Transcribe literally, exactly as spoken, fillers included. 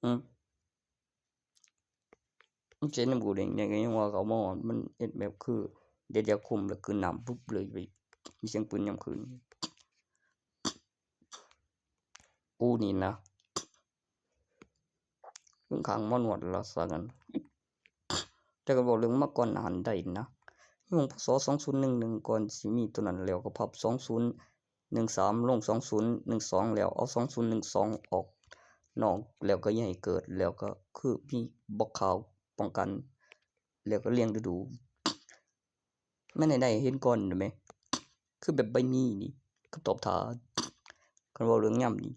อืม มันเสียงน้ำกูเด้งเนี่ย ก็ยังว่าเขามาฮอด มันเฮ็ดแบบคือ เด็ดยาคุมแล้วกลืนน้ำปุ๊บเลย ไปมีเสียงปืนยามคืน กูนี่นะ เพิ่งข้างหมอนวดละซะกัน แต่ก็บอกเรื่องมาก่อนหน้าหั้นได้นะ ช่วง พ.ศ. สองศูนย์หนึ่งหนึ่ง ก่อนสิมีตัวนั้นแล้วก็พับ สองศูนย์หนึ่งสาม ลง สองศูนย์หนึ่งสอง แล้วเอา สองศูนย์หนึ่งสอง ออกนอก แล้วก็อย่าให้เกิด แล้วก็คือมีบล็อกขาวป้องกัน แล้วก็เรียงฤดู มันให้ได้เห็นก่อนได้ไหม คือแบบใบนี้นี่ คำตอบถ้า คันเว้าเรื่องยามนี้